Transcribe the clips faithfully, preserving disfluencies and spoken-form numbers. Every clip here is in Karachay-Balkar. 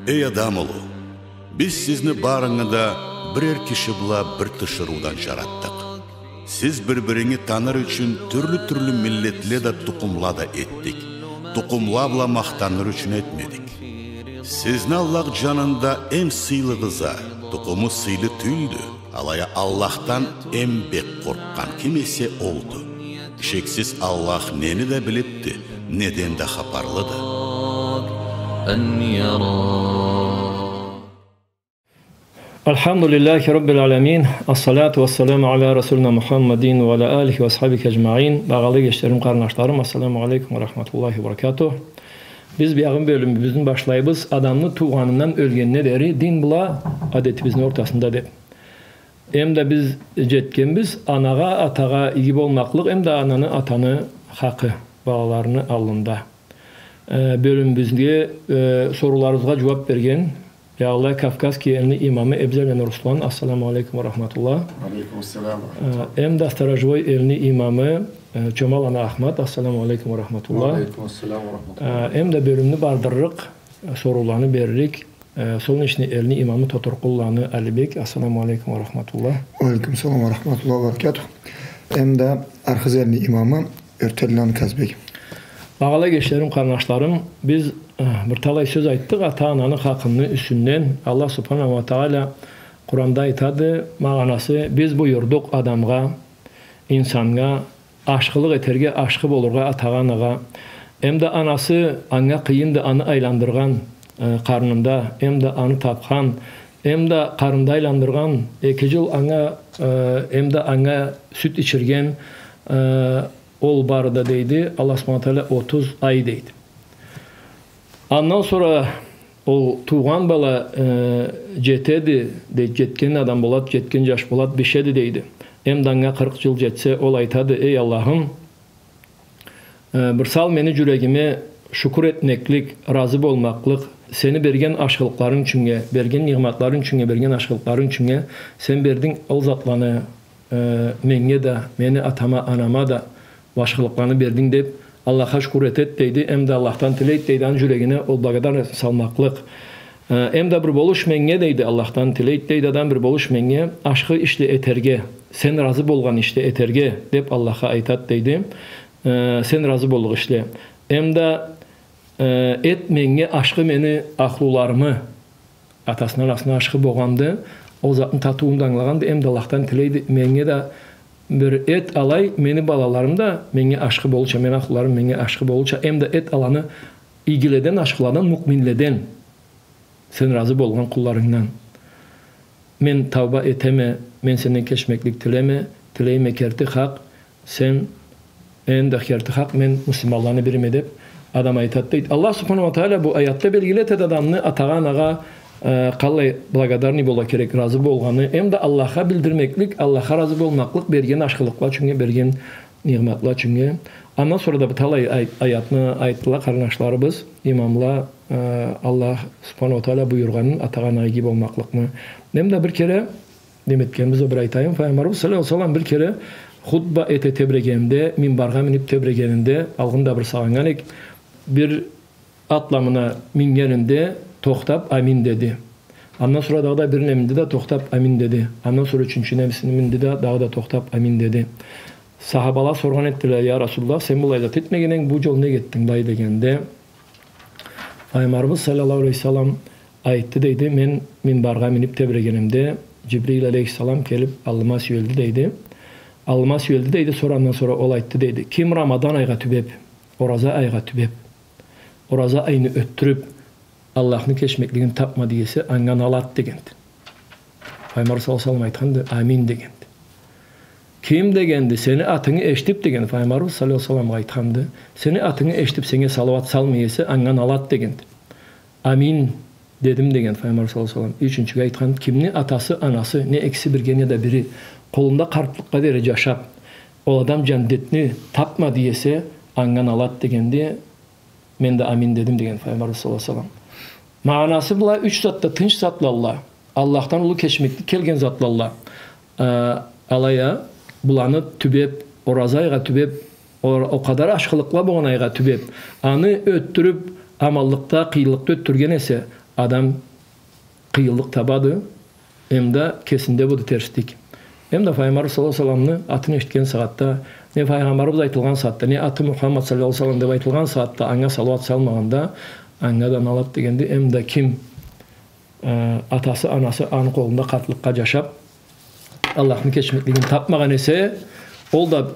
Эй адам улу, биз сизни барынгы да бирер киши бла бир тиширыудан джаратдыкъ. Сиз бир-биринги таныр ючюн тюрлю-тюрлю миллетле да, тукъумла да этдик. Тукъумла бла махтаныр ючюн этмедик. Сизни Аллах джанында эм сыйлыгъыз а, тукъуму сыйлы тюлдю. Алай а Аллахдан эм бек къоркъгъан ким эсе олду. Шексиз, Аллах нени да билибди, неден да хапарлыды. الحمد لله رب العالمين. الصلاة والسلام على رسولنا محمد وعلى آله وأصحابه أجمعين. Багъалы эгечлерим, къарнашларым, ассаламу алейкум ва рахматуллахи ва баракатух. Биз биягъы бёлюмюбюзню башлайбыз, адамны туугъанындан ёлгенине дери дин бла адетибизни ортасында деб. Эм да биз джетгенбиз анагъа, атагъа иги болмакълыкъ, эм да ананы, атаны хакъы балаларыны аллында. Э, бёлюмюбюзге, э, сорууларыгъызгъа джууаб берген, биягъылай, Кавказский элни имамы Эбзеланы Руслан, ассаламу алейкум ва рахматуллах. Алейкум ассалам ва рахматуллах. Э, эм да Сторожевой элни имамы, э, Чомаланы Ахмат, ассаламу алейкум ва рахматуллах. Ва алейкум ассалам ва рахматуллах. Э, эм да бёлюмню бардырырыкъ, э, сорууланы беририк, э, Солнечный элни имамы Тоторкъулланы Алибек, ассаламу алейкум ва рахматуллах. Ва алейкум салам ва рахматуллах ва баракатух. Эм да Архыз элни имамы Ёртелланы Казбек. Багъалы эгечлерим, къарнашларым, биз, э, бир талай сёз айтдыкъ ата-ананы хакъыны юсюнден. Аллах Субханаху ва Тагъала Къуранда айтады, магъанасы, биз буюрдукъ адамгъа, инсаннга, ашхылыкъ этерге, ашхы болургъа атагъа, анагъа. Эм да анасы анга къыйынды, аны айландыргъан, э, къарнында, эм да аны тапхан, эм да къарнында айландыргъан, эки джыл анга, э, эм да анга сют ичирген, э, ол бары да, дейди, Аллах Субханаху ва Тагъала, отуз ай, дейди. Андан сора ол туугъан бала, э, джетеди, дей, джетген адам болад, джетген джаш болад, бишеди, дейди. Эм да анга къыркъ джыл джетсе, ол айтады, эй Аллахым, э, бир сал мени джюрегиме шукур этмеклик, разы болмакълыкъ, сени берген ашхылыкъларынг ючюннге, берген ниъматларынг ючюннге, берген ашхылыкъларынг ючюннге, сен бердинг ол затланы, э, меннге да, мени атама, анама да бу ашхылыкъланы бердинг деб, Аллахха шукур этед, дейди, эм да Аллахдан тилейд, дейди, аны джюрегине ол благодарность салмакълыкъ. Э, эм да бир болуш меннге, дейди, Аллахдан тилейд, дейди, адам, бир болуш меннге ашхы ишле этерге, сен разы болгъан ишле этерге, деб Аллахха айтад, дейди. Э, сен разы боллукъ ишле. Эм да, э, эт меннге ашхы мени ахлуларымы, атасына, анасына ашхы болгъанды, ол затны татыуун да ангылагъанды, эм да Аллахдан тилейди, меннге да бир эт алай, мени балаларым да меннге ашхы болурча, мени ахлуларым меннге ашхы болурча, эм да эт аланы игиледен, ашхыладан, муъминледен, сен разы болгъан къулларынгдан. Мен тауба этеме, мен сенден кечмеклик тилеме, тилейме керти хакъ, сен, энди керти хакъ, мен муслиманланы бириме, деб адам айтад, дейд. Аллах Субханаху ва Тагъала бу аятда белгили этед адамны атагъа, анагъа, э, къаллай благодарный бола керек, разы болгъаны, эм да Аллахха билдирмеклик, Аллахха разы болмакълыкъ берген ашхылыкъла ючюннге, берген ниъматла ючюннге. Андан сора да бир талай ай-, аятны айтдыла къарнашларыбыз, имамла, э, Аллах Субханаху ва Тагъала буюргъанын, атагъа, анагъа иги болмакълыкъны. Эм да бир кере, неме этгенибиз, ол бир айтайым, Файгъамбарыбыз саллаллаху алейхи ва саллам бир кере хутба эте тебрегенинде, минбаргъа миниб тебрегенинде, алгъын да бир сагъыннган эк, бир атламына мингенинде тохтаб, амин деди. Андан сора дагъыда бирине минди да тохтаб, амин деди. Андан сора ючюнчюне минди да, дагъыда тохтаб, амин деди. Сахабала соргъан этдиле, я Расулуллах, сен былай зат этмеген эдинг, бу джол нек этдинг былай дегенде, Файгъамбарыбыз саллаллаху алейхи ва саллам айтды, дейди, мен минбаргъа миниб тебрегенимде, Джибрил алейхиссалам келиб аллыма сюелди, дейди. Аллыма сюелди, дейди, сора, андан сора ол айтды, дейди, ким Рамадан айгъа тюбеб, ораза айгъа тюбеб, ораза айны ётдюрюб, Аллахны кечмеклигин тапмады эсе, анга налат дегенди. Файгъамбар саллаллаху алейхи ва саллам айтханды, амин дегенди. Ким дегенди, сени атынгы эшитиб дегенди, Файгъамбарыбыз саллаллаху алейхи ва салламгъа айтханды, сени атынгы эшитиб, сеннге салауат салмай эсе, анга налат дегенди. Амин дедим дегенди Файгъамбар саллаллаху алейхи ва саллам. Ючюнчюге айтхан, кимни атасы, анасы, не экиси бирге, не да бири, къолунда къартлыкъгъа дери джашаб, ол адам джандетни тапмады эсе, анга налат дегенди. Мен да амин дедим деген Файгъамбарыбыз саллаллаху алейхи ва саллам. Магъанасы, была юч зат да тынч затлалла, Аллахдан уллу кечмеклик келген затлалла. Э, алай а, буланы тюбеб, ораза айгъа тюбеб, о, о къадар ашхылыкъла болгъан айгъа тюбеб, аны ётдюрюб, аманлыкъда, къыйынлыкъда ётдюрген эсе, адам къыйынлыкъ табады, эм да кесинде буду терслик. Эм да Файгъамбар саллаллаху алейхи ва салламны атын эшитген сагъатда, не Файгъамбарыбыз айтылгъан сагъатда, не аты Мухаммад саллаллаху алейхи ва саллам деп айтылгъан сагъатда анга салауат салмагъанда, анга да налат дегенди. Эм да ким, э, атасы, анасы аны къолунда къартлыкъгъа джашап, Аллахны кечмеклигин тапмагъан эсе, ол да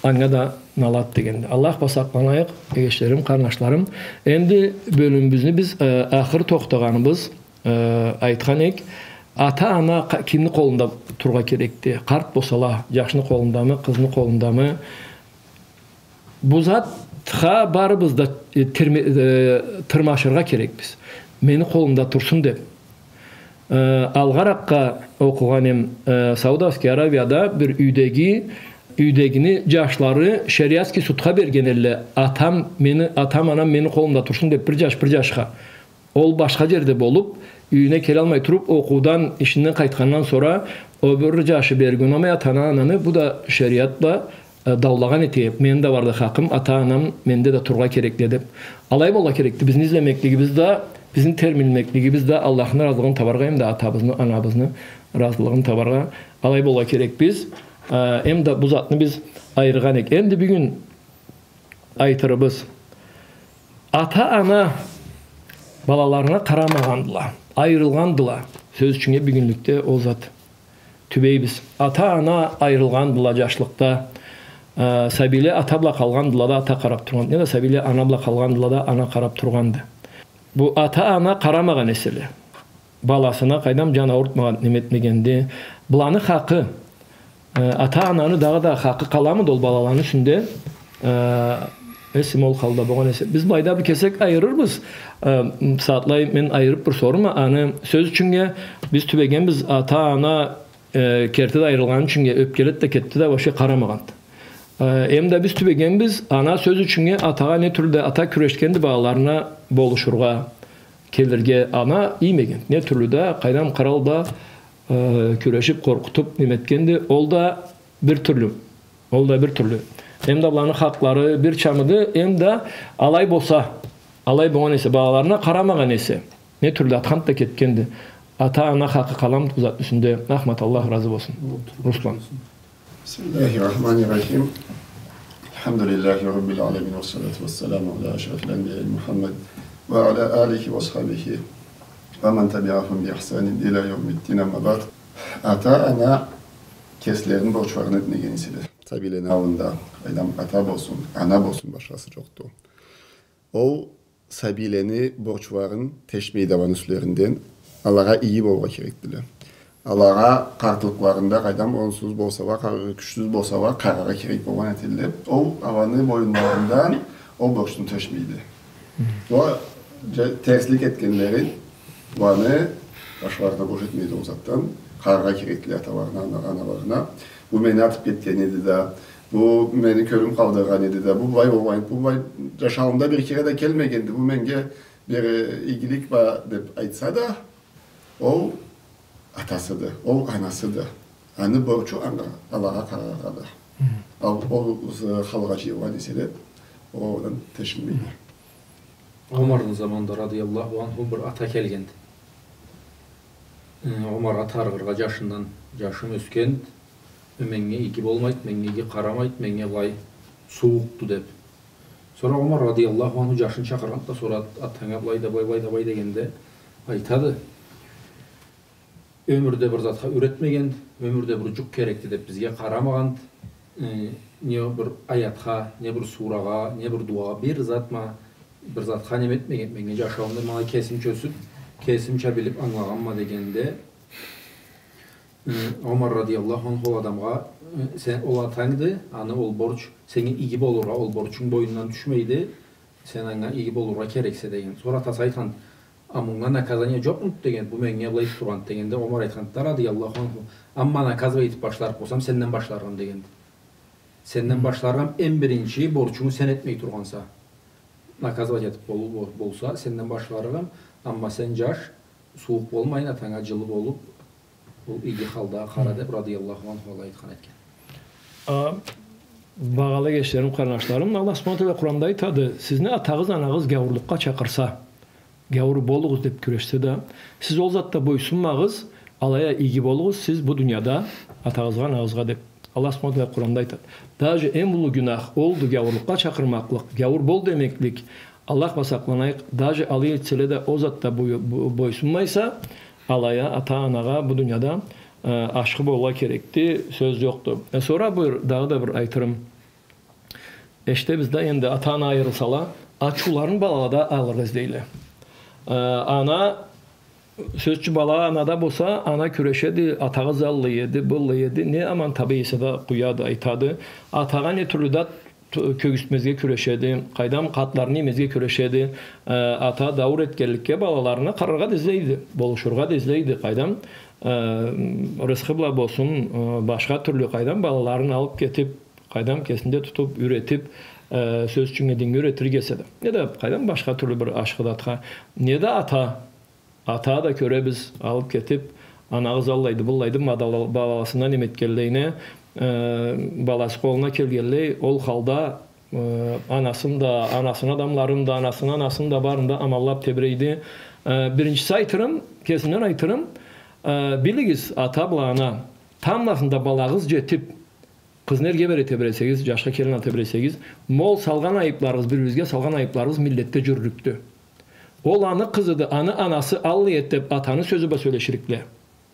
анга да налат дегенди. Аллах бла сакъланайыкъ, эгечлерим, къарнашларым. Энди бёлюмюбюзню биз, э, ахыр тохтагъаныбыз, э, айтхан эк, ата-ана къа-, кимни къолунда тургъа керекди? Къарт болсала, джашны къолундамы, къызны къолундамы? Бу затха барыбыз да, э, тирме-, э, тырмашыргъа керекбиз. Мени къолумда турсун деп. Э, алгъаракъгъа окъугъан эм, э, Саудовский Аравияда бир юйдеги, юйдегини джашлары шериатский судха берген элле. Атам, мени, атам, анам мени къолумда турсун деп бир джаш бир джашха. Ол башха джерде болуп, юйюне келалмай туруп, окъуудан, ишинден къайтхандан сора, ол бир джашы берги унамай ата-ананы, бу да шериат бла, э, даулагъан эте. Мени да барды хакъым, ата-анам менде да тургъа керекди деп. Алай болургъа керекди. Бизни излемеклигибиз да, бизни термилмеклигибиз да Аллахны разылыгъын табаргъа, эм да атабызны, анабызны разылыгъын табаргъа. Алай болургъа керекбиз. Э, эм да бу затны биз айыргъан эк. Энди бюгюн айтырыбыз. Ата-ана балаларына къарамагъандыла, айырылгъандыла. Сёз ючюннге, бюгюнлюкде ол зат тюбейбиз. Ата-ана айырылгъандыла джашлыкъда. Э, сабийле ата бла къалгъандыла да, ата къарап тургъанды. Не да сабийле ана бла къалгъандыла да, ана къарап тургъанды. Бу ата-ана къарамагъан эселе, баласына къайдам джан аурутмагъан, неме этмегенди. Быланы хакъы, э, ата-ананы дагъыда хакъы къаламыды ол балаланы юсюнде? Э, эсим ол халда болгъан эсе. Биз былайда бир кесек айырырбыз. Э, м, сагъатлай мен айырып бир сорурма. Аны сёз ючюннге биз тюбегенбиз, ата-ана, э, керти да айырылгъаны ючюннге ёпкеледи да кетди да, вообще къарамагъанды. Э, эм да биз тюбегенбиз, ана сёз ючюннге атагъа не тюрлю да ата кюрешгенди балаларына болушургъа, келирге, ана иймеген. Не тюрлю да, къайдам, къыралда, э, кюрешип, къоркъутуп, неме этгенди. Ол да бир тюрлю. Ол да бир тюрлю. Эм да быланы хакълары бир чамыды, эм да алай болса, алай болгъан эсе, балаларына къарамагъан эсе, не тюрлю атханды да кетгенди. Ата-ана хакъы къаламыды бу затны юсюнде? Ахмат, Аллах разы болсун. Руслан. بسم الله الرحمن الرحيم. الحمد لله رب العالمين، والصلاة والسلام على أشرف الأنبياء محمد وعلى آله وأصحابه ومن تبعهم بإحسان إلى يوم الدين، أما بعد. Ата-ана кеслерини борчларын этмеген эселе, сабийлени аллында, къайдам, ата болсун, ана болсун, башхасы джокъду. Ол сабийлени борчларын тешмейди аланы юслеринден, алагъа иги болургъа керекдиле. Алагъа къартлыкъларында, къайдам, онсуз болсала, къар-, кючсюз болсала, къараргъа керек болгъан этелле. Ол аланы боюнларындан ол борчну тешмейди. Ол джа-, терслик этгенлерин, аланы башларына бош этмейди ол затдан. Къараргъа керекдиле аталарына, ана-, аналарына. Бу мени атып кетген эди да, бу мени кёлюм къалдыргъан эди да, бу былай болгъан, бу былай джашауумда бир кере да келмегенди, бу меннге бир игилик бла деп айтса да, ол атасыды, ол анасыды. Аны борчу анга, алагъа къараргъады. Хы. Ал, ол, э, халгъа джыйылгъан эселе, ол андан тешинмейди. Хы. Омарны заманында, радияллаху анху, бир ата келгенди. Э, Омаргъа тарыгъыргъа джашындан, джашым ёсгенди, э, меннге иги болмайды, меннге иги къарамайды, меннге былай сууукъду деп. Сора Омар, радияллаху анху, джашын чакъыргъанды да, сора атанга былай да былай, былай да былай дегенде, айтады: Ёмюрде бир затха юйретмегенди, ёмюрде бир джукъ керекди деп бизге къарамагъанды. Э, не бир аятха, не бир сурагъа, не бир дуагъа, бир затма, бир затха неме этмегенди. Мен джашауумда ма кесимча ёсюп, кесимча билип ангылагъанма дегенде, э, Омар, радияллаху анху, ол адамгъа: э, сен, ол атангды, аны ол борч, сеннге иги болургъа, ол борчунг бойнундан тюшмейди, сен анга иги болургъа керексе, деген. Сора атасы айтхан: а мунга наказание джокъмуду, деген, бу меннге былай этип тургъанды, дегенде, Омар айтханды да, радияллаху анху: амма наказывать этип башларыкъ болсам, сенден башларыкъ эдим, дегенди. Сенден башларыкъ эдим, эм биринчи борчунгу сен этмей тургъанса, наказывать этип бол-, бол-, болса, сенден башларыкъ эдим, амма сен джаш, сууукъ болмайын, атанга джылы болуп, ол иги халда къара, деп, радияллаху анху, алай айтхан этген. А, багъалы эгечлерим, къарнашларым, Аллах субханаху ва тагъала Къуранда айтады: сизни атагъыз, анагъыз гяуурлукъгъа чакъырса, Гяуур болугъуз деп кюрешсе да, сиз ол затда бойсунмагъыз, алай а иги болугъуз сиз бу дунияда атагъызгъа, анагъызгъа деп. Аллах субханаху ва тагъала Къуранда айтады. Даже эм уллу гюнах олду гяуурлукъгъа чакъырмакълыкъ, гяуур бол демеклик. Аллах бла сакъланайыкъ, даже алай этселе да ол затда бой-, бо-, бойсунмайса, алай а ата-анагъа бу дунияда, э, ашхы болургъа керекди, сёз жокъду. Э, сора бир, дагъыда бир айтырым. Эшитебиз да, энди ата-ана айырылсала, ачыуларын балада алыргъа излейле. Э, ана, сёз ючюн, бала анада болса, ана кюрешеди, атагъыз аллай эди, быллай эди, не аман таба эсе да къуяды, айтады. Атагъа не тюрлю да т-, кёргюзтмезге кюрешеди, къайдам, къатларын иймезге кюрешеди. Э, ата дауур этгенликге балаларына къараргъа да излейди, болушургъа да излейди, къайдам, э, рысхы бла болсун, э, башха тюрлю, къайдам, балаларын алып кетип, къайдам, кесинде тутуп, юйретип, э, сёз ючюн, динге юйретирге эсе да. Неда, къайдам, башха тюрлю бир ашхы затха. Неда ата, ата да кёребиз, алып кетип, анагъыз аллайды, быллайды, мадала-, баласына неме этгенлейине, э, баласы къолуна келгенлей, ол халда, э, анасын да, анасыны адамларын да, анасыны анасын да, барын да аманлап тебирейди. Э, биринчиси айтырым, кесимден айтырым, э, билигиз, ата бла ана, тамбласында балагъыз жетип, къызны эрге бере тебиресегиз, жашха келин ала тебиресегиз, ма ол салгъан айыпларыгъыз, бир-биригизге салгъан айыпларыгъыз миллетде жюрлюкдю. Ол аны къызыды, аны анасы аллай эди деп атаны сёзю бла сёлеширикле.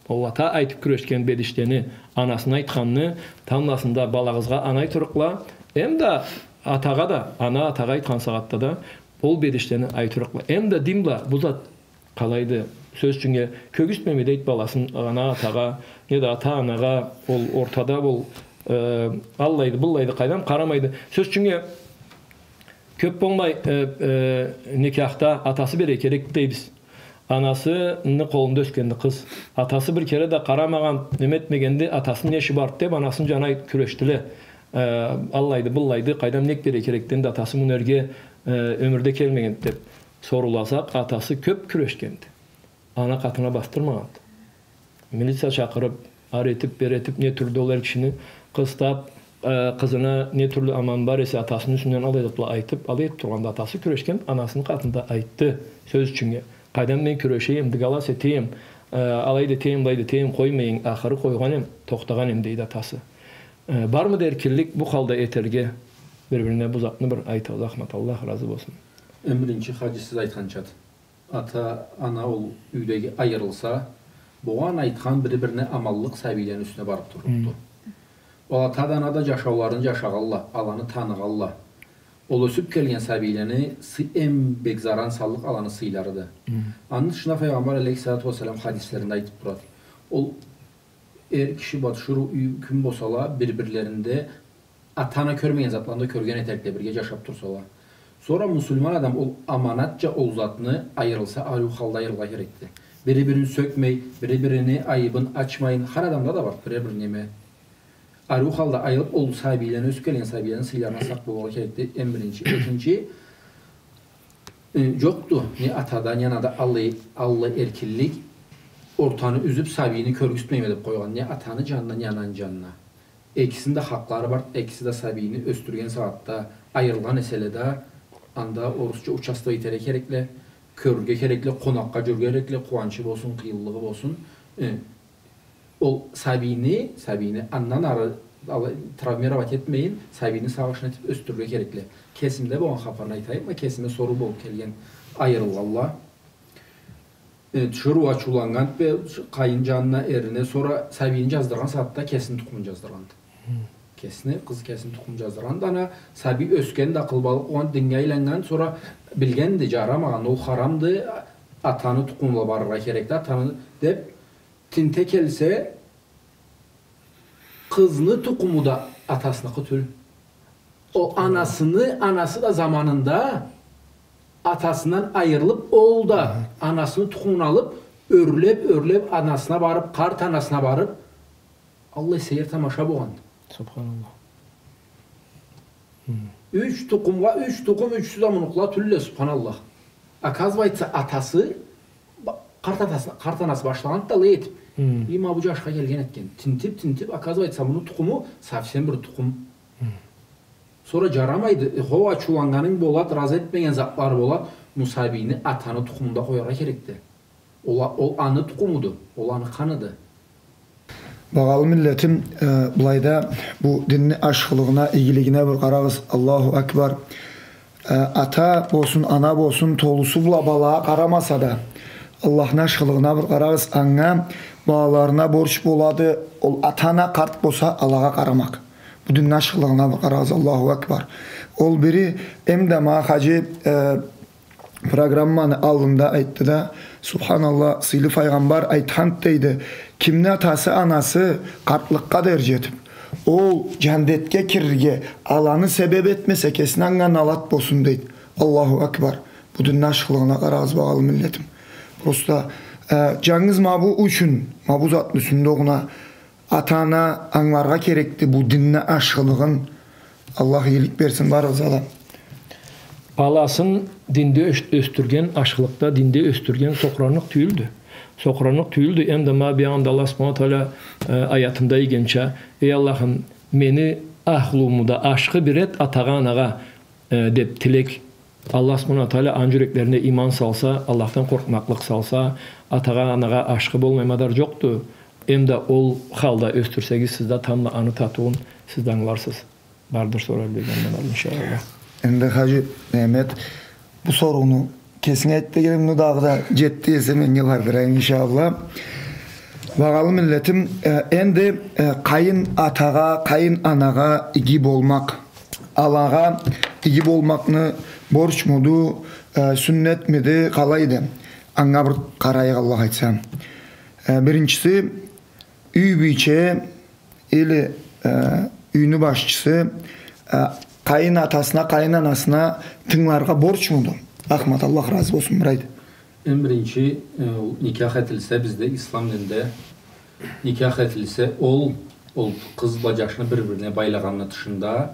Ол ата айтып кюрешген бедишлени, анасына айтханны, тамбласында балагъызгъа аны айтырыкъла, эм да атагъа да, ана атагъа айтхан сагъатда да ол бедишлени айтырыкъла. Эм да дин бла бу зат къалайды, сёз ючюннге, кёргюзтмейме дейди баласын ана атагъа, неда ата анагъа, ол ортада бол, э, аллайды, быллайды, къайдам, къарамайды. Сёз ючюннге, кёп болмай, э, э, никяхда атасы бере керек дейбиз. Анасыны къолунда ёсгенди къыз. Атасы бир кере да къарамагъан, неме этмегенди, атасыны не иши барды деп, анасыны жанына кюрешдиле. Э, аллайды, быллайды, къайдам, нек бере керекди, атасы муну эрге, э, ёмюрде келмегенди деп. Соруласа, атасы кёп кюрешгенди. Ана къатына басдырмагъанды. Милиция чакъырып, ары этип, бери этип, не тюрлю да ол эр кишини къыстап, э, къызына не тюрлю аман бар эсе, атасыны юсюнден алай затла айтып, алай этип тургъанда, атасы кюрешген, анасыны къатында айтды, сёз ючюннге. Къайдам, мен кюрешейим, дыгалас этейим, э, алай да этейим, былай да этейим, къоймайын, ахыры къойгъан эм, тохтагъан эм, дейди атасы. Э, бармыды эркинлик бу халда этерге бир-бирине бу затны бир айтыгъыз, Ахмат, Аллах разы болсун. Эм биринчи, хаджи, сиз айтханчады. Ата, ана ол юйдеги айырылса, болгъан айтхан бири-бирине аманлыкъ сабийлени юсюне барып турлукъду. Ол ата да, ана да жашауларын жашагъанла, аланы таныгъанла. Ол ёсюп келген сабийлени сы-, эм бек заран саллыкъ аланы сыйларыды. Аны тышына Файгъамбар алейхиссалату уассалам хадислеринде айтып турады. Ол эр киши бла тиширыу юй ким болсала, бир-бирлеринде ата-ана кёрмеген затланы да кёрген этерикле, бирге жашап турсала. Сора муслиман адам ол аманатча ол затны айырылса, ариу халда айырылгъа керекди. Бири-бирин сёкмей, бири-бирини айыбын ачмайын, хар адамда да бар бирер-бир неме. Ариу халда айырылып, ол сабийлени, ёсюп келген сабийлени сыйларына сакъ болургъа керекди, эм биринчи. Экинчи, э, жокъду не атада, не анада аллай, аллай эркинлик, ортаны юзюп, сабийни кёргюзтмейме деп къойгъан, не атаны жанына, не ананы жанына. Экисини да хакълары бар, экиси да сабийни ёсдюрген сагъатда айырылгъан эселе да, анда орусча участвовать этерге керекле, кёрюрге керекле, къонакъгъа жюрюрге керекле, къууанчы болсун, къыйынлыгъы болсун. Э, ол сабийни, сабийни андан ары ала-, травмировать этмейин, сабийни сагъышын этип ёсдюрюрге керекле. Кесимде болгъан хапарны айтайыкъмы, кесиме соруу болуп келген айырылгъанла. Э, тиширыу ачыуланнган бе, къайын жанына, эрине, сора сабийни жаздыргъан сагъатда кесини тукъумун жаздыргъанды. Кесини, къыз кесини тукъумун жаздыргъанды. Ана сабий ёсгенди, акъылбалыкъ болгъан, динге айланнган, сора билгенди, жарамагъан, ол харамды, атаны тукъуму бла барыргъа керекди, атаны деп, тинте келсе, къызны тукъуму да атасыныкъы тюл. Ол анасыны, анасы да заманында атасындан айырылып, ол да анасыны тукъумун алып, ёрлеп, ёрлеп, анасына барып, къарт анасына барып, аллай сейир тамаша болгъанды. Субханаллах. Юч тукъумгъа, юч тукъум, ючюсю да мунукъла тюлле, субханаллах. Оказывается, атасы, ба-, къарт атасы, къарт анасы башлагъанды да алай этип. И ма бу жашха келген этген. Тинтип, тинтип, оказывается, муну тукъуму совсем бир тукъум. Сора жарамайды. Э, хо, ачыуланнганынг болад, разы этмеген затлары болад. Бу сабийни атаны тукъумунда къояргъа керекди. Ол а-, ол аны тукъумуду, ол аны къаныды. Багъалы миллетим, э, былайда бу динни ашхылыгъына, игилигине бир къарагъыз, Аллаху акбар. Э, ата болсун, ана болсун, толусу бла балагъа къарамаса да, Аллахны ашхылыгъына бир къарагъыз, анга, балаларына борч болады, ол ата-ана къарт болса, алагъа къарамакъ. Бу динни ашхылыгъына бир къарагъыз, Аллаху акбар. Ол бири, эмда ма хаджи, э, программаны аллында айтды да, субханаллах, сыйлы файгъамбар айтханды дейди, кимни атасы, анасы къартлыкъгъа дери джетиб, ол джандетге кирирге аланы себеб этмесе, кесине анга налат болсун дейди. Аллаху акбар. Бу динни ашхылыгъына къарагъыз, багъалы миллетим. Просто, э, джангыз ма бу ючюн, ма бу затны юсюнде огъуна ата-ана ангыларгъа керекди бу динни ашхылыгъын. Аллах игилик берсин барыгъызгъа да. Баласын динде ёс-, ёсдюрген, ашхылыкъда, динде ёсдюрген сокъуранныкъ тюйюлдю. Сокъуранныкъ тюйюлдю. Эмда ма бир анда Аллах субханаху ва тагъала, э, аятында ийгенча, «Эй Аллахым, мени ахлуму да ашхы бир эт атагъа, анагъа», э, деб тилек Аллах субханаху ва тагъала аны джюреклерине иман салса, Аллахдан къоркъмакълыкъ салса, атагъа, анагъа ашхы болмай мадар джокъду. Эмда ол халда ёсдюрсегиз, сиз да тамбла аны татыуун сиз да ангыларсыз. Бардыр сорар бир да, иншаллах. Энди, хаджи Мехмет, бу сорууну кесинг айт дегеним, ну дагъыда джетди эсе, мен не бардырайым, иншаллах. Багъалы миллетим, э, энди, э, къайын атагъа, къайын анагъа иги болмакъ, алагъа иги болмакъны борчмуду, э, сюннетмиди, къалайды? Анга бир къарайыкъ, Аллах айтса. Э, биринчиси, юй бийче или, э, юйню башчысы, э, къайын атасына, къайын анасына тынгыларгъа борчмуду? Ахмат, Аллах разы болсун, бир айт. Эм биринчи, э, ол никях этилсе, бизде, ислам динде никях этилсе, ол, ол къыз бла джашны бир-бирине байлагъанны тышында,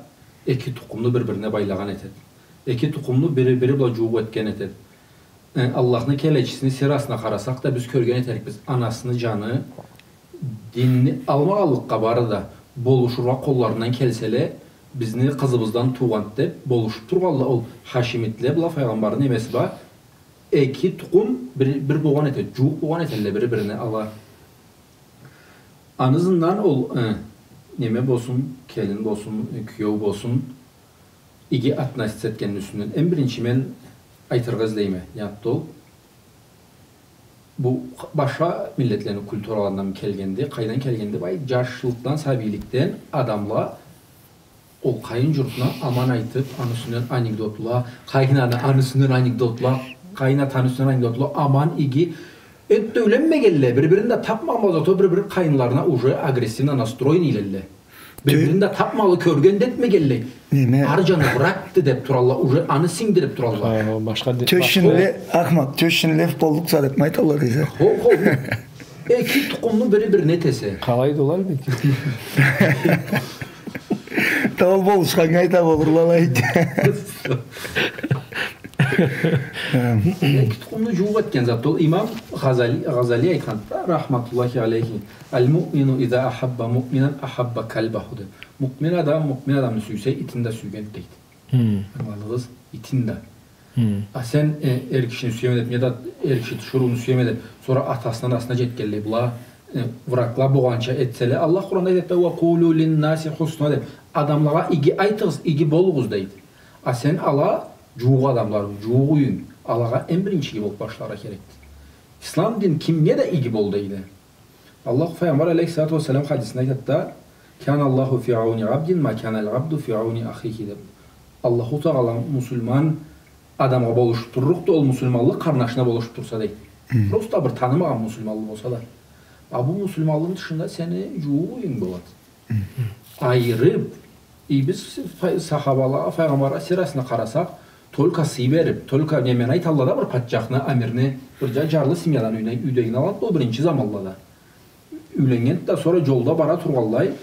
эки тукъумну бир-бирине байлагъан этеди. Эки тукъумну бири-бири бла джууукъ этген этеди. Э, Аллахны келечисини сирасына къарасакъ да, биз кёрген этерикбиз, анасыны джаны динни алмагъанлыкъгъа бары да, болушургъа къолларындан келселе, бизни къызыбыздан туугъанды деб болушуб тургъанла ол хашимитле бла, файгъамбарны немеси бла, эки тукъум бир, бир болгъан эте, джууукъ болгъан этелле бири-бирине ала. Аны ызындан ол, э, неме болсун, келин болсун, э, киеу болсун, иги относиться этгенни юсюнден эм биринчи мен айтыргъа излейме, не затды ол. Бу башха миллетлени культураларындан келгенди, къайдан келгенди, бай, джашлыкъдан, сабийликден адамла ол къайын джуртуна аман айтыб, аны юсюнден анекдотла, къайын ана, аны юсюнден анекдотла, къайын ата, аны юсюнден анекдотла, аман, иги. Энтда юйленмегенле, бир-бирин да табмагъанла, зато бир-бир къайынларына уже агрессивно настроенныйлелле. Бир-бирин да табмагъанлы, кёрген да этмегенле. Неме? Ары джаны врагды деб туралла, уже аны сингдириб туралла. Ха, башха де-, башха. Тёщин ле-, Ахмат, тёщин лев боллукъса деб айталла дейсе. Хо, хо. Эки тукъумну бири-бирине этесе. Къалайды ол, албетте. Тау болушханнга айта болурла, алайды. Эки тукъумну джууукъ этген зат. Ол имам Гъазали, Гъазали айтханды да, рахматуллахи алейхи: «Аль-муъмину иза ахабба муъминан ахабба кальбаху», — деб. Муъмин адам муъмин адамны сюйсе, итин да сюйгенди, дейди. Хы. Ангыладыгъыз? Итин да. Хы. А сен, э, эр кишини сюеме деб, неда эр киши тиширыуну сюеме деб, сора атасына, анасына джетгенлей была, э, врагла болгъанча этселе, Аллах Къуранда айтады да: «Ва къулу линнаси хусна», — деб. Адамлагъа иги айтыгъыз, иги болугъуз, дейди. А сен ала джууукъ адамларынг, джууукъ юйюнг, алагъа эм биринчи иги болуб башларгъа керекди. Ислам дин кимге да иги бол дейди. Аллах, Файгъамбар алейхиссалату уассалам хадисинде айтады да: «Кана Аллаху фи ауни абдин ма кана аль-абду фи ауни ахихи», — деб. Аллаху Тагъала муслиман адамгъа болушуб турлукъду, ол муслиманлы къарнашына болушуб турса, дейди. Хы. Просто бир танымагъан муслиманлы болса да. А бу муслиманлыны тышында сени джууукъ юйюнг болады. Хы. Айырыб, и биз фай-, сахабала, Файгъамбарны сирасына къарасакъ, только сый бериб, только немени айталла да, бир патчахны, амирни, бир джа-, джарлы семьядан юйне-, юйдегин алгъанды ол биринчи заманлада. Юйленнгенди да, сора джолда бара тургъанлай,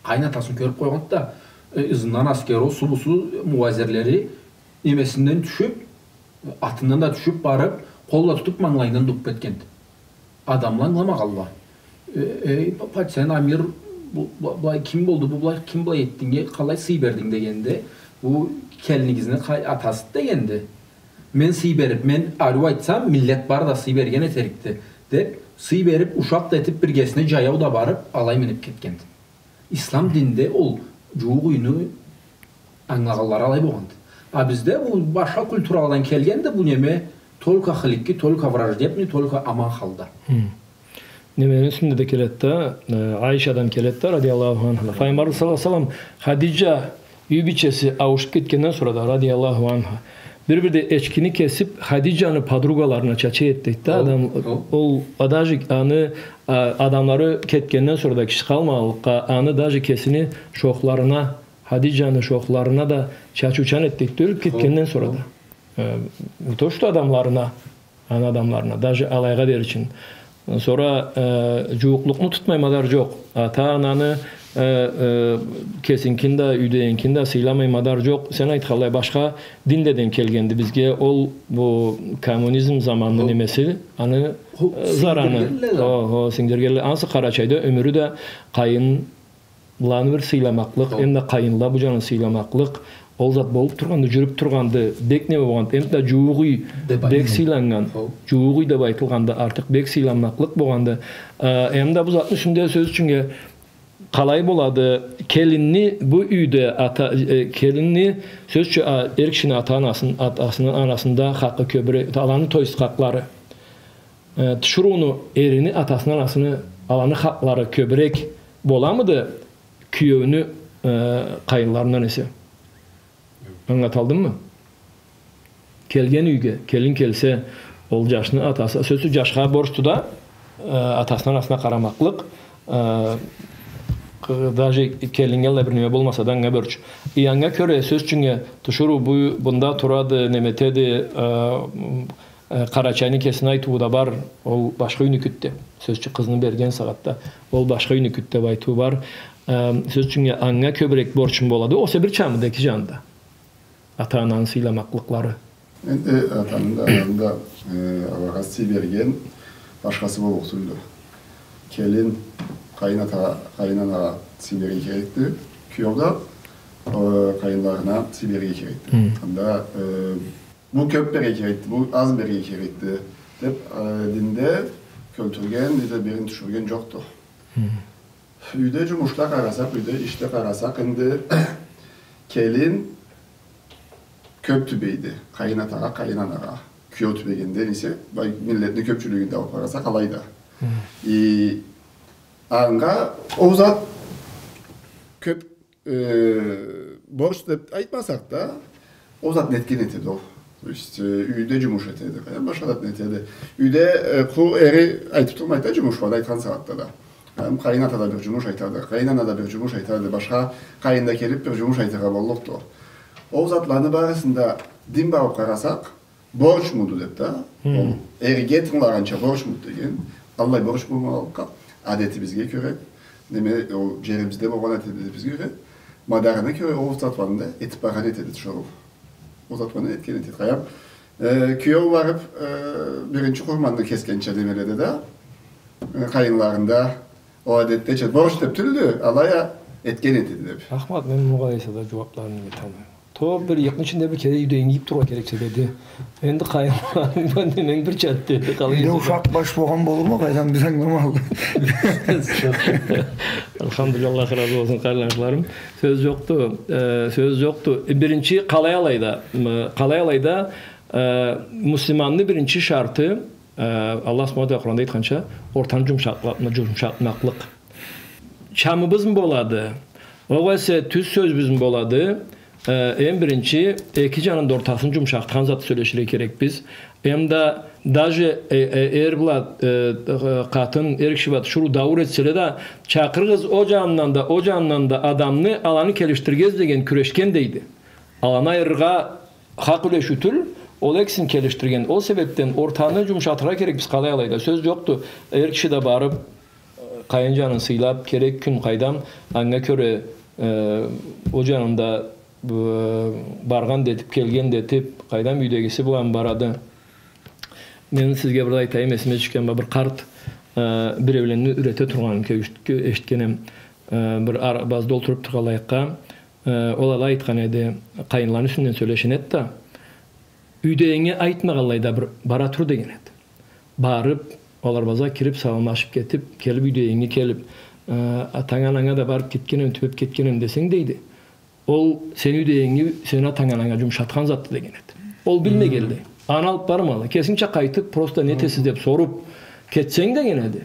къайын атасын кёрюб къойгъанды да, э, ызындан аскери, осу-бусу, муазирлери немесинден тюшюб, атындан да тюшюб барыб, къол да тутуб, манглайындан дуб этгенди. Адамла ангыламагъанла. Э, эй, па-, патчахны, амир, бу, бу, былай ким болду, бу былай ким былай этдинг, э, къалай сый бердинг дегенде, бу келинигизни къай-, атасыды дегенди. Мен сый берип, мен ариу айтсам, миллет бары да сый берген этерикди, деп, сый берип, ушакъ да этип, биргесине джаяу да барып, алай минип кетгенди. Ислам динде ол джууукъ юйню ангылагъанлары алай болгъанды. А бизде бу башха культураладан келгенди, бу неме только хыликки, только враждебный, только аман халда. Хм. Немени юсюнде да келеди да, э, Айшадан келеди да, радияллаху анха. Файгъамбар саллаллаху алейхи ва саллам, Хадиджа юй бийчеси ауушуп кетгенден сора да, радияллаху анха, бир-бирде эчкини кесип, Хадиджаны подругаларына чача эди дейди да, ол, адам, ол. Ол, а, даже аны, а, адамлары кетгенден сора да киши къалмагъанлыкъгъа, аны даже кесини шохларына, Хадиджаны шохларына да чачыучан эди дейди да, ёлюп кетгенден сора да. Э, не то что адамларына, аны адамларына, даже алайгъа дери ючюн. Сора, э, джууукълукъну тутмай мадар джокъ. Ата-ананы, э, э, кесинкин да, юйдегинкин да сыйламай мадар джокъ. Сен айтханлай, башха динледен келгенди бизге. Ол, бу коммунизм заманны немеси, аны, э, зараны. Сингдиргенле да. Хо, хо, сингдиргенле. Ансы Къарачайда ёмюрю да къайын ланы бир сыйламакълыкъ, хо, эм да къайынла бу джанын сыйламакълыкъ, ол зат болуп тургъанды, джюрюп тургъанды, бек неме болгъанды, эм да джууукъ юй, деп айтылгъан, бек сыйланнган. Хо. Джууукъ юй деп айтылгъанда артыкъ бек сыйламакълыкъ болгъанды. Э, эм да бу затны юсюнде, сёз ючюннге, къалай болады, келинни бу юйде ата, э, келинни, сёз ючюн, а, эр кишини ата-анасын-, атасыны, анасында хакъы кёбюрек, аланы, то есть, хакълары. Э, тиширыуну эрини, атасыны, анасыны, аланы хакълары кёбюрек боламыды киеуню, э, къайынларындан эсе? Ангылаталдыммы? Келген юйге, келин келсе, ол джашны атасы, сёз ючюн, джашха борчду да, э, атасына, анасына къарамакълыкъ, э, къы-, даже келиннге аллай бир неме болмаса да, анга борч. И анга кёре, сёз ючюннге, тиширыу бу, бунда турады, неме этеди, э, Э, Къарачайны кесини айтыуу да бар, ол башха юйнюкюдю деп. Сёз ючюн, къызны берген сагъатда, ол башха юйнюкюдю деп айтыу бар. Э, сёз ючюн, анга кёбюрек борчум болады. Огъесе бир чамыды эки джанында. Ата-ананы сыйламакълыкълары. Энди атаны да, ананы да, э, алагъа сый берген башхасы боллукъ тюлдю. Келин къайын атагъа, къайын анагъа сый берирге керекди. Киеу да, э, къайынларына сый берирге керекди. Хы. Анда, э, Бу кёп берирге керекди, бу аз берирге керекди деп, э, динде кёлтюрген, неда бирин тюшюрген джокъду. Хы. Юйде джумушла къарасакъ, юйде ишде къарасакъ, энди келин кёп тюбейди. Къайын атагъа, къайын анагъа. Киеу тюбегенден эсе, былай, миллетни кёпчюлюгюн да алып къарасакъ, алайды. Хы. И анга ол зат кёп э, борч деп айтмасакъ да, ол затны этген этеди ол. То есть, э, юйде джумуш этеди, э, башха затны этеди. Юйде, э, къуру эри айтып турмайды да джумуш барын айтхан сагъатда да. Эм, къайын ата да бир джумуш айтады, къайын ана да бир джумуш айтады, башха къайын да келип бир джумуш айтыргъа боллукъду. Ол затланы барысын да дин багъып къарасакъ, борчмуду деп да, хы, ол эрге тынгылагъанча борчмуду деген, аллай борч болмагъанлыкъгъа, адетибизге кёре, неме, ол джерибизде болгъан адетибизге кёре, мадарына кёре ол затланы да этип баргъан этеди тиширыу. Ол затланы этген этеди. Къайдам, э, киеу барып, э, биринчи къурманны кесгенча немеледи да, э, къайынларында, ол адетдеча, борч деп тюлдю, алай а этген этеди деп. Ахмат, мен муну къалай эсе да джууапларын эталмайма. То бир ыйыкъны ичинде бир кере юйден ийип турургъа керекчи деди. Энди къайын, мен бир чат деди, къалай эсе да. Юйде ушакъ баш болгъан болурму, къайдан биз ангыламаллыкъ. Алхамдулиллах, Аллах разы болсун, къарнашларым. Сёз джокъду, э, сёз джокъду. Э, биринчи, къалай алайда, м, къалай алайда, э, муслиманны биринчи шарты, Э, Аллах Субханаху Тагъала Къуранда айтханча, ортаны джумшатла-, джумшатмакълыкъ. Чамыбызмы болады? Огъесе тюз сёзюбюзмю болады? Э, эм биринчи, эки джанында ортасын джумшатхан зат сёлеширге керекбиз. Эм да даже, э, э, эр бла, э, э, къатын, эр киши бла тиширыу дауур этселе да, чакъырыгъыз о джанындан да, о джанындан да адамны, аланы келишдиригиз деген кюрешген дейди. Аланы айырыргъа хакъ юлешиу тюл, ол экисин келишдирген. Ол себепден ортаны джумшатыргъа керекбиз, къалай алайда. Сёз джокъду. Эр киши да барып, э, къайын джанын сыйлап, керек кюн, къайдам, анга кёре, э, ол джанында, э, баргъан да этип, келген да этип, къайдам, юйдегиси бла барады. Мен сизге бир да айтайым, эсиме тюшген бир къарт, э, биреулени юрете тургъанын кёр-, эшитгенем. Э, бир арбазда олтуруп тургъанлайыкъгъа, Э, ол алай айтхан эди, къайынланы юсюнден сёлешген эди да, Юйдегинге айтмагъанлай да бир бара тур деген эди. Барып, аларбазгъа кирип, саламлашып кетип, келип, юйдегинге келип, э, атанг-ананга да барып кетгенем, тюбеп кетгенем десенг, дейди, ол сени юйдегинги, сени атанг-ананга джумушатхан затды деген эди. Ол билмегенлей. Аны алып бармагъанлай. Кесингча къайтып, просто не этесиз деп соруп кетсенг деген эди.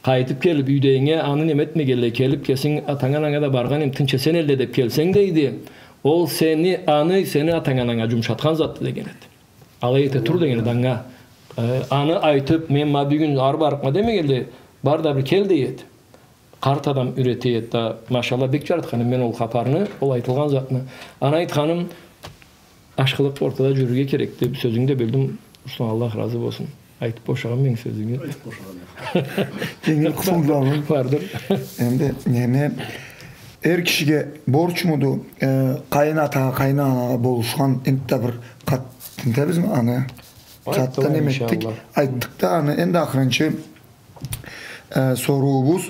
Къайтып келип, юйдегинге аны неме этмегенлей, келип, кесинг атанг-ананга да баргъан эм, тынч эсен элле деп келсенг, дейди, ол сени, аны сени атанг-ананга джумушатхан затды деген эди. Алай эте тур деген эди анга. Э, аны айтып, мен ма бюгюн ары барыкъма демегенлей, бар да бир кел дей эди. Къарт адам юрете эди да, машалла, бек джаратхан эм мен ол хапарны, ол айтылгъан затны. Аны айтханым, ашхылыкъ ортада джюрюрге керекди. Сёзюнгю да бёлдюм, Руслан, Аллах разы болсун. Айтып бошагъанма сёзюнгю? Айтып бошагъанма. Дженгил къысылды. Бардыр. Энди неме, эр кишиге борчмуду, э, къайын атагъа, къайын анагъа болушхан энтда бир къат-, энтда биз аны къатда неме этдик, айтдыкъ да аны. Энди ахырынчы, э, соруубуз,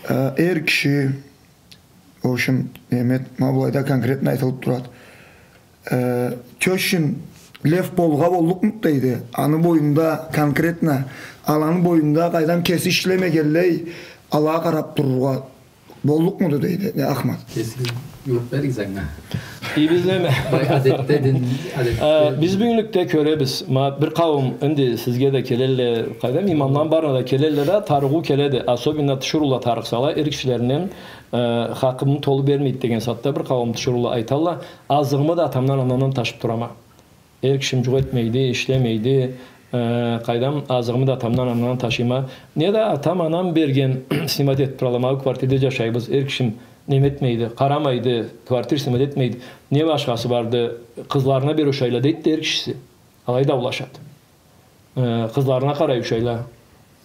э, эр киши, в общем, неме, ма былайда конкретно айтылып турады. Э, тёщин Лев Полгъа боллукъмуду дейди. Аны боюнда конкретно, аланы боюнда къайдам кеси ишлемегенлей, алагъа къарап турургъа боллукъмуду дейди, не, Ахмат? Кесигиз джууап беригиз анга. Э, биз неме? Бай, адетде дин, адетде. Э, биз бюгюнлюкде кёребиз. Ма бир къауум, энди сизге да келелле, къайдам, имамланы барына да келелле да, тарыгъыу келеди. Особенно тиширыула тарыкъсала, эр кишилеринден, э, хакъымы толу бермейди деген сагъатда бир къауум тиширыула айталла, азыгъымы да атамдан, анамдан ташып турама. Эр кишим джукъ этмейди, ишлемейди, э, къайдам, азыгъымы да атамдан, анамдан ташыйма. Не да атам, анам берген, снимать этип туралла, ма бу квартирде джашайбыз, эр кишим неме этмейди, къарамайды, квартир снимать этмейди. Не башхасы барды, къызларына бер ушайла, дейди да эр кишиси. Алай даулашады. Э, къызларына къарай ушайла.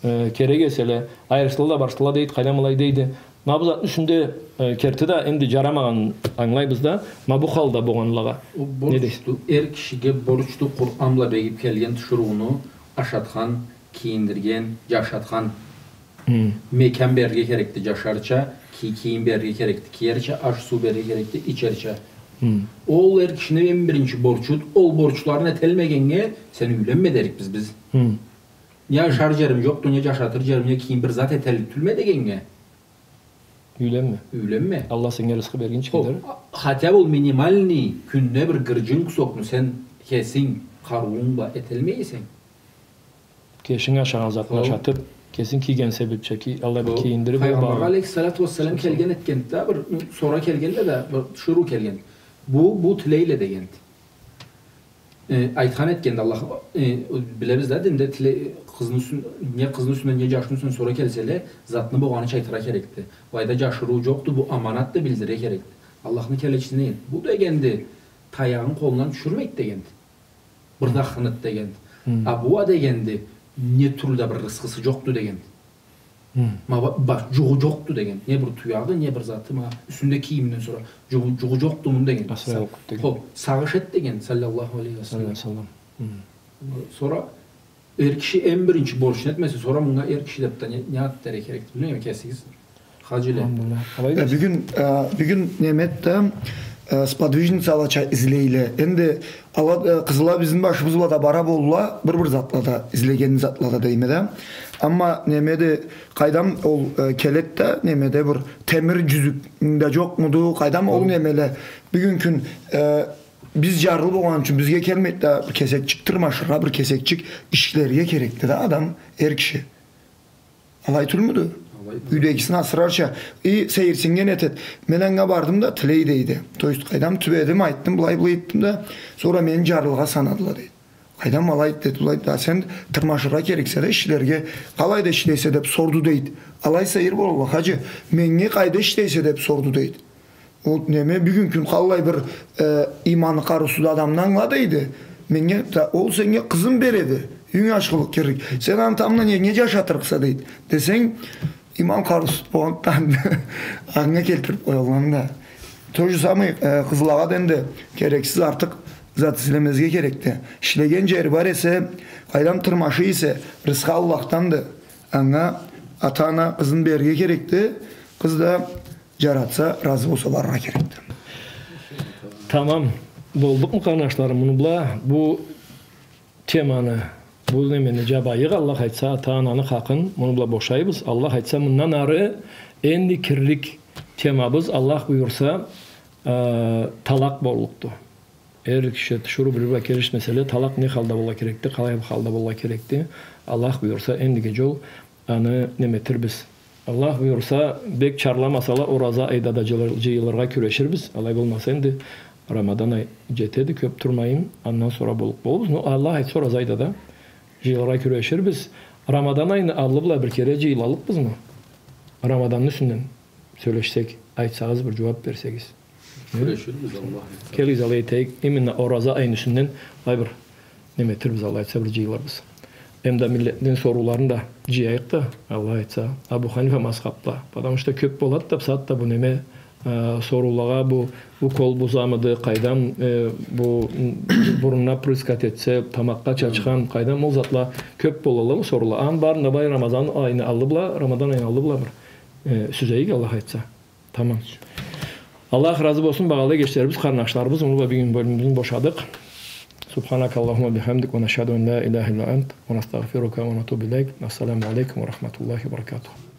Э, керек эселе, айырылсала да барсала дейди, къайдам алай дейди. Ма бу затны юсюнде, э, керти да энди джарамагъанын ангылайбыз да, ма бу халда болгъанлагъа. Не дейсиз? Ол борчду, эр кишиге борчду Къуран бла бегип келген тиширыуну ашатхан, кийиндирген, джашатхан. Мекан берирге керекди джашарча, ки-, кийим берирге керекди киерча, аш-суу берирге керекди ичерча. Ол эр кишини эм биринчи борчуду, ол борчларын этелмегеннге сен юйленме дерикбиз биз. Не ашар джерим джокъду, не джашатыр джерим, не кийим, бир зат этерлик тюлме дегеннге. Юйленме. Юйленме. Аллах сеннге рызкъы бергинчи къадар. Хотя бы ол минимальный кюнде бир гырджын кусокну сен кесинг къарыуунг бла этелмей эсенг. Кешинг ашагъан затны ашатып, кесинг кийген себепча ки-, алай бир кийиндирип, ол Пайгъамбаргъа алейхиссалату уассалам келген этгенди да, бир сора келгенди да, бир тиширыу келгенди. Бу, бу тилейле дегенди. Э, айтхан этгенди Аллах, э, билебиз да, динде тиле-, къызны юсюн-, не къызны юсюнден, не джашны юсюнден сора келселе, затны болгъаныча айтыргъа керекди. Былайда джашырыу джокъду, бу аманатды, билдирирге керекди. Аллахны келечиси не дегенди? Бу дегенди, таягъын къолундан тюшюрмейди дегенди. Бир да хыныд дегенди. А бу а дегенди, не тюрлю да бир рызкъысы джокъду дегенди. Ма ба-, ба-, джугъу джокъду деген. Не бир туягъы, не бир заты, ма, юсюнде кийиминден сора джугъу, джугъу джокъду муну деген. Асырай окъуп деген. Хо, сагъыш эт деген, саллаллаху алейхи ва саллам. Саллаллаху алейхи ва саллам. Сора эр киши эм биринчи борчну этмесе, сора мынга эр киши деп да не, не ат дерге керекди? Билмейме, кесигиз. Хаджиле. Алхамдулиллах. Алай да. Э, бюгюн, э, бюгюн неме этди, э, сподвижницалача излейле. Энди ала, э, къызла бизни башыбыз бла да бара болла, бир-бир затлада, излеген затлада дейме да. Амма немеди, къайдам ол, э, келед да, немеде бир темир джюзюк да джокъмуду, къайдам ол немеле. Бюгюн кюн, э, биз джарлы болгъан ючюн бизге келмейд да, бир кесекчик тырмашыргъа, бир кесекчик ишлерге керекди да адам, эр киши. Алай тюлмюдю? Алай тюл. Юйдегисин асырарча. И сейирсиннген этед. Мен анга бардым да, тилей дейди. То есть, къайдам, тюбедим, айтдым, былай, былай этдим да, сора мени джарлыгъа санадыла дейди. Къайдам, алай деди, былай да, сен тырмашыргъа керексе да ишлерге, къалайда ишлейсе деп сорду дейди. Алай сейир болалла, хаджи, меннге къайда ишлейсе деп сорду дейди. Ол неме, бюгюн кюн къаллай бир, э, иманы къарыусуз адамны ангыла дейди. Меннге да, ол сеннге къызын береди. Юйюнг ашхылыкъ кирлик. Сен аны тамбла не, не джашатырыкъса дейди. Десенг, иман къарыусуз болгъандан анга келтирип къоялла да. То же самое, э, къызлагъа да энди керексиз артыкъ зат излемезге керекди. Ишлеген джери бар эсе, къайдам тырмашый эсе, рызкъы Аллахданды. Анга ата-ана къызын берирге керекди. Къыз да джаратса, разы болса, барыргъа керекди. Тамам. Болдукъму, къарнашларым, муну бла бу теманы, бу немени джабайыкъ, Аллах айтса, ата-ананы хакъын муну бла бошайбыз. Аллах айтса, мындан ары энди кирлик темабыз, Аллах буюрса, э, талакъ боллукъду. Эр киши тиширыу бир-бирге келишмеселе, талакъ не халда болургъа керекди, къалай халда болургъа керекди. Аллах буюрса, эндиги джол аны неметирбиз. Аллах буюрса, бек чарламасала, ораза айда да джыйылыр-, джыйылыргъа кюреширбиз. Алай болмаса, энди Рамадан ай джетеди, кёб турмайын, андан сора боллукъ болурбуз. Но Аллах айтса, ораза айда да джыйылыргъа кюреширбиз. Рамадан айны аллы бла бир кере джыйылаллыкъбызмы? Рамаданны юсюнден сёлешсек, айтсагъыз, бир джууаб берсегиз. Кюреширбиз, Аллах айтса. Келигиз, алай этейик. Именно ораза айны юсюнден алай бир неметирбиз, Аллах айтса, бир джыйылырбыз. Эм да миллетни сорууларын да джыяйыкъ да, Аллах айтса, Абу Ханифа мазхабда. Потому что кёб болады да, бусагъатда бу неме, э, соруулагъа бу укол бузамыды, къайдам, э, бу, м, бурунуна прыскать этсе, тамакъгъа чачхан, къайдам, ол затла кёб болалла бу соруула. Аны барын да былай Рамазан айны аллы бла, Рамадан айны аллы бла бир, э, сюзейик, Аллах айтса. Тамам. Аллах разы болсун, багъалы эгечлерибиз, къарнашларыбыз. Муну бла бюгюн бёлюмюбюзню бошадыкъ. سبحانك اللهم وبحمدك، ونشهد أن لا إله إلا أنت، ونستغفرك ونتوب إليك. السلام عليكم ورحمة الله وبركاته.